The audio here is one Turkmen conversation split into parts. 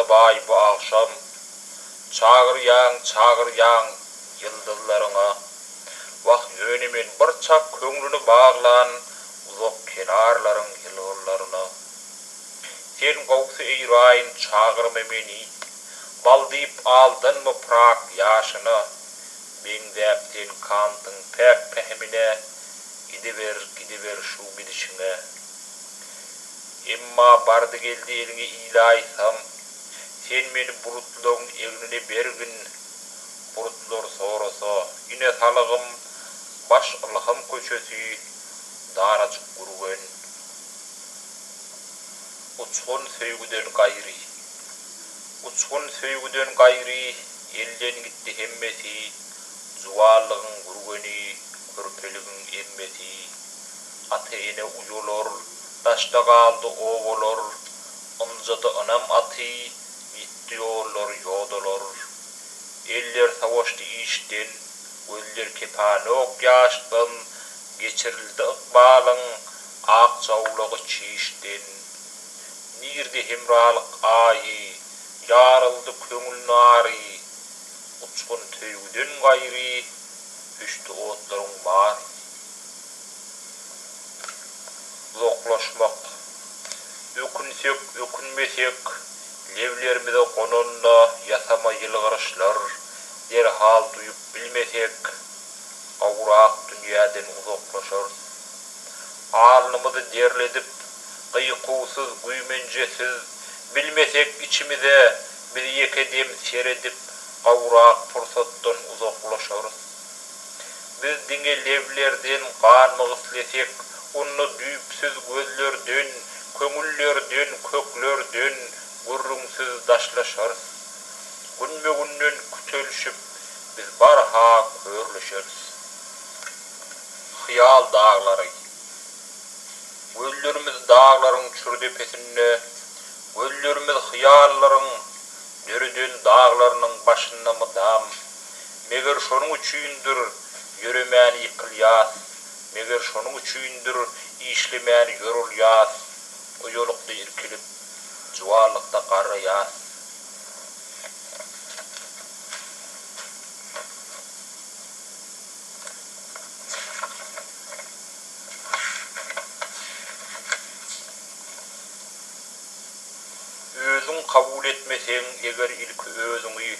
baý bu agşam. Çagyrýaň, çagyrýaň ýyldyzlaryňa. Wah, ýöne men bir çak köňlüni baglan uzak kenarlaryň ýylgynlaryna. Sen gowsy Eýraýyn çagyrma meni, Bal diýip aldanma Prag ýaşyna. Meňzäp sen Kantyň päk pähimine, Gidiber, gidiber şu gidişiňe. Emma bardy-geldi eliňi ýylaýsam, Sen meni bulutlaň egnine bergin. Bulutlar sorasa, ine salgym, Baş ylham köçesi, darajyk Gürgen. Uçgun söýgüden gaýry. Uçgun söýgüden gaýry, Elden gitdi hemmesi, Juwanlygyň Gürgeni, Körpeligiň emmesi. Ata-ene uýalar, Daşda galdy obalar, Ynjady ynam aty, Ýitdi ýollar, ýodalar. Eller sowaşdy işden, Gözler kepanok ýaşdan, Geçirildi ykbalyň Akja owlagy çişden. Nirde hemralyk aýy, Ýaryldy köňül nary, Uçgun söýgüden gaýry, Öçdi otlaryň bary. Uzaklaşmak. Ökünsek, ökünmesek, Leblerimize gonanda ýasama ýylgyryşlar, Derhal duýup bilmesek, Gowrak dünýäden uzaklaşarys. Alnymyzy derledip, gykuwsyz, güýmenjesiz, Bilmesek içimize, biz ýeke dem seredip, Gowrak pursatdan uzaklaşarys. Biz diňe leblerden ganmak islesek, onda düýpsüz gözlerden, köňüllerden, köklerden gürrüňsiz daşlaşarys. Günbe-günden kütelişip, biz barha körleşeris. Hyýal daglary. Gözlerimiz daglaryň çür depesinde, gözlerimiz hyýallaryň döreden daglarynyň başynda mydam. Meger şonuň üçindir, ýöremän ýykylýas, Meger şonuň üçindir, işlemän ýorulýas, Oýalykda irkilip, juwanlykda garraýas. Özüň kabul etmeseň eger ilki özüňi,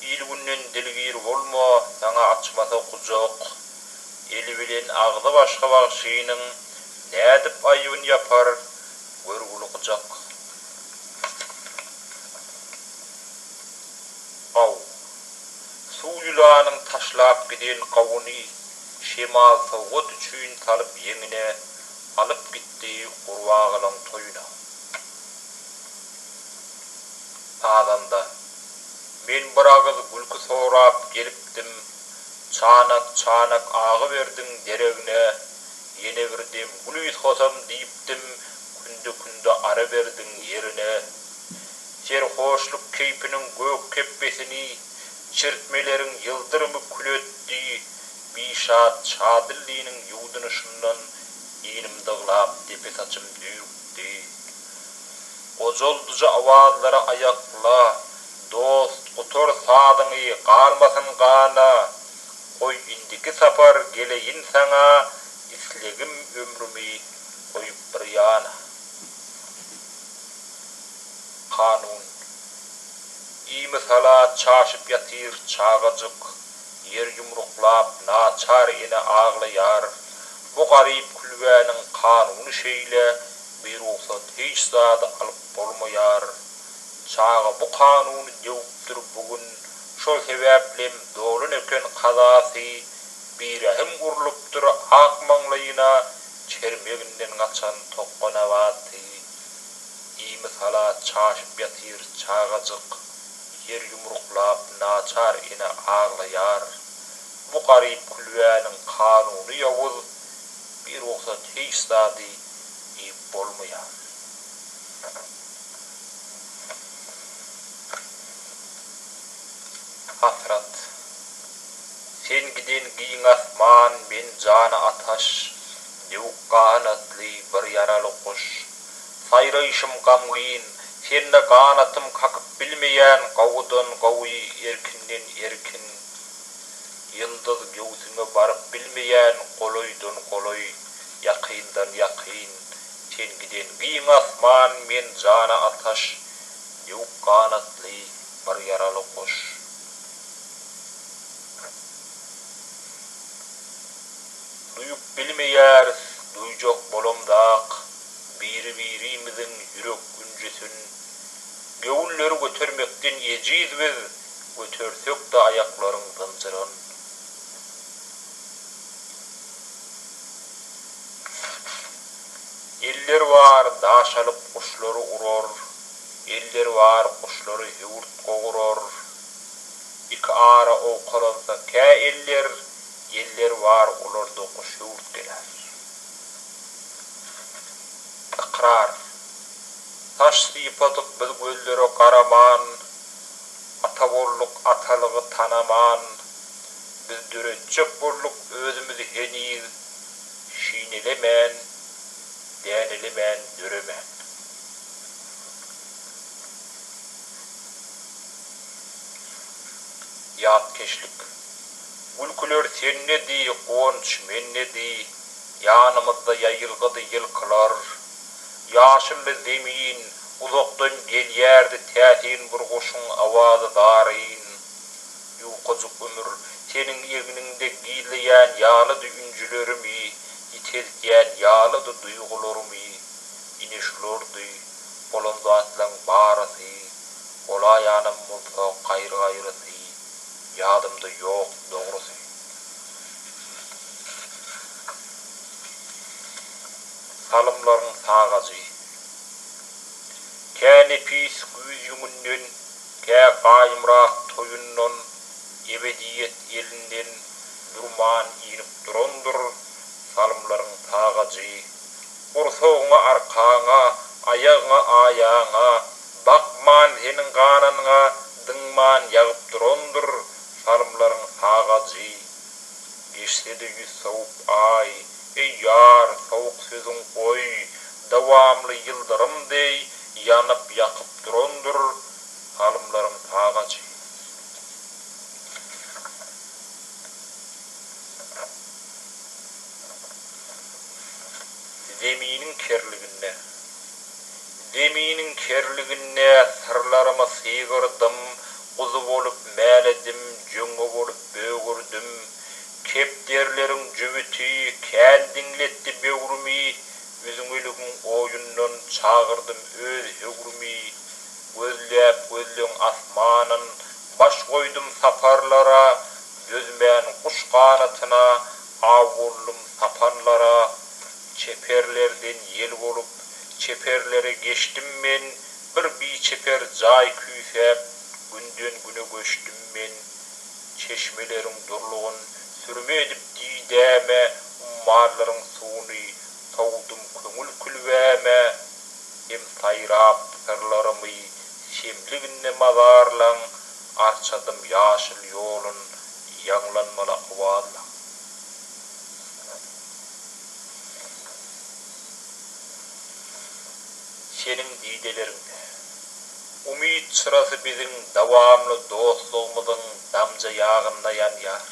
Il-günden dilgir bolma, saňa açmasa gujak. Eli bilen agzy başga bagşynyň nädip aýybyn ýapar, görgüli gyjak. Gaw. Suw ýylanyň taşlap giden gawuny şemal sowgat üçin salyp ýeňine alyp gitdi gurbagalaň toýuna. Sazanda. Men bir agyz gülki sorap gelipdim, Çanak-çanak agy berdiň deregne, Ýene bir dem gül ysgasam diýipdim, Künde-künde ara berdiň ýerine. Serhoşluk keýpiniň gök kepbesini Çirtmeleriň ýyldyrymy kül etdi, Bişat Şadillynyň ýuwdunyşyndan Inim dyglap, depe saçym düýrükdi. Gojaldyjy owazlara aýakla, Dost, gutar sazyňy, galmasyn gana, Goý, indiki sapar geleýin saňa, Islegim ömrümi goýup bir ýana. Kanun. Imisala çaşyp ýatyr çagajyk, Ýer ýumruklap naçar ene aglaýar. Bu garyp külbäniň kanuny şeýle, Birugsat hiç zady alyp bolmaýar. Çaga bu kanuny döwüpdir bu gün, Şol sebäplem dolan eken kazasy, Birehim urlupdyr ak maňlaýyna Çermeginden gaçan tokga nabaty. Imisala çaşyp ýatyr çagajyk, Ýer ýumruklap naçar ene aglaýar. Bu garyp külbäniň kanuny ýowuz, Birugsat hiç zady iýip bolmaýar. Hasrat. Sen giden giň asman, men jana ataş, Döwük ganatly bir ýaraly guş. Saýraýşym gamgyn, Sende ganatym kakyp bilmeýän gowudan gowy, erkinden erkin. Ýyldyz göwsüňe baryp bilmeýän golaýdan golaý, ýakyndan ýakyn. Sen giden giň asman, men jana ataş, döwük ganatly bir ýaraly guş. Duýup bilmeýäris, duýjak bolamzak, biri-birimiziň ýürek ünjüsin. Göwünleri götermekden ejiz biz, götersek-de aýaklaryň zynjyryn. Eller bar, daş alyp guşlary urar, Eller bar, guşlary höwürt gowurar. Iki ara owkalansa kä eller, Eller bar, olarda guş höwürtgelär. Ykrar. Saç sypadyk biz gözlere garaman, Ata bolduk atalygy tanaman. Biz döretjek bolduk özümizi heniz, Şinelemän, dänelemän, döremän. Ýatkeşlik. Gülküler sendedi, guwanç mendedi, Ýanymyzda ýaýylgydy ýylkylar. Ýaşyldy zemin, uzakdan gelýärdi Täsin bir guşuň awazy zaryn. Ýukajyk ömür, seniň egniňde gizleýän ýalydy ünjülerimi, Ýiteltýän ýalydy duýgularymy. Ine şulardy, bolan zatlaň barysy, Bolaýanam bolsa gaýry-gaýrysy, Ýadymda ýok dogrusy. Salymlaryň sagajy. Kä nepis güýz ýüňünden, kä gaýymrak toýundan, Ebediýet elinden durman inip durandyr salymlaryň sagajy. Gursagyňa arkaňa, aýagyňa aýaňa, Bakman seniň gananyňa dyňman ýagyp durandyr salymlaryň sagajy. Geçse-de ýüz sowup aý, eý ýar, sowuk sözüň goý, Dowamly ýyldyrym deý ýanyp ýakyp durandyr salymlaryň sagajy. Zeminiň kerliginde. Zeminiň kerliginde syrlarymy sygyrdym, Guzy bolup mäledim, jöňňe bolup bögürdim. Kepderileriň jübüti kän diňletdi böwrümi, Üzňeligiň oýundan çagyrdym öz höwrümi. Gözläp gözleň asmanyn, baş goýdum saparlara, Dözmän guş ganatyna, aw boldum sapanlara. Çeperlerden ýel bolup, çeperlere geçdim men, Bir biçeper jaý küýsäp, günden-güne göçdüm men. Çeşmeleriň durlugyn sürme edip didäme, Ummanlaryň suwuny sowdum köňül külbäme. Hem saýrap syrlarymy şemliginde mazarlaň, Arçadym ýaşyl ýolun ýaňlanmaly owazlaň. Seniň dideleriňde. Umyt çyrasy biziň dowamly dostlugymyzyň damja ýagynda ýanýar.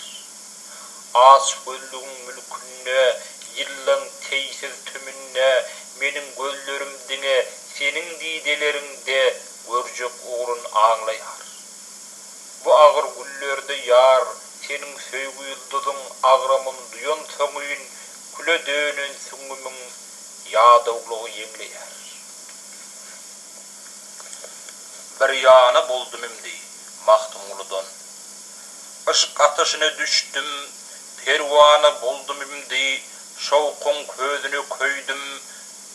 Açgözlügiň mülkünde, ýyllaň teýsiz tümünde meniň gözlerim diňe seniň dideleriňde görjek ugrun aňlaýar. Bu agyr günlerde ýar, seniň söýgi ýyldyzyň agramyn duýansoňyn küle dönen süňňümiň ýadawlygy ýeňleýär. Bir ýana boldum imdi Magtymguludan. Yşk ataşyna düşdüm, perwana boldum imdi, Şowkuň közüne köýdüm,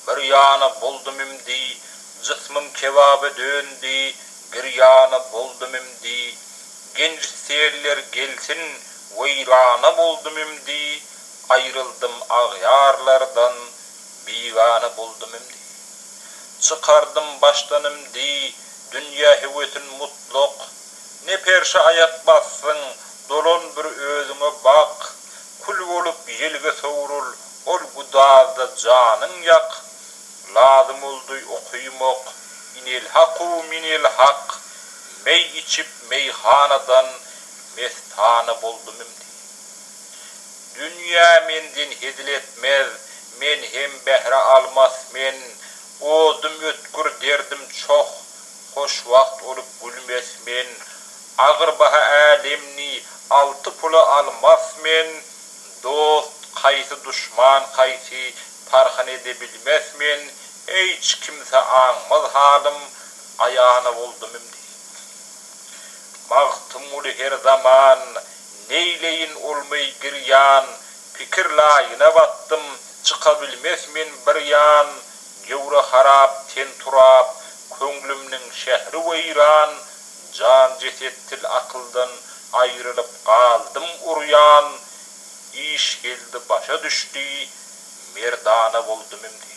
bir ýana boldum imdi, Jysmym kebaba döndi, girýana boldum imdi, Genç seller gelsin, weýrana boldum imdi, Aýryldym agýarlardan, bigana boldum imdi. Çykardym başdan imdi, dünýä höwesin mutlak, Ne perşe aýak basdyň, dolan bir özüňe bak, Kül bolup ýelge sowrul, ol güdazda janyň ýak, Lazym boldy okymak. Inel-haku minel-hak, meý içip meýhanadan mestana boldum imdi. Dünýä menden hezil etmez, men hem bähre almas men, Odum ötgür, derdim çoh, hoşwagt olup gülmes men, Agyr baha älemni alty pula almas men, Dost kaýsy duşman kaýsy parhyn ede bilmes men, Hiç kimse aňmaz halym, aýana boldum imdi. Magtymguly her zaman, neýleýin olmaý girýan, Pikir laýyna batdym, çyka bilmes men bir ýan, Göwre harap, ten turap, köňlümniň şähri weýran, Jan jeset til akyldan aýrylyp galdym urýan, Iş geldi başa düşdi, merdana boldum imdi.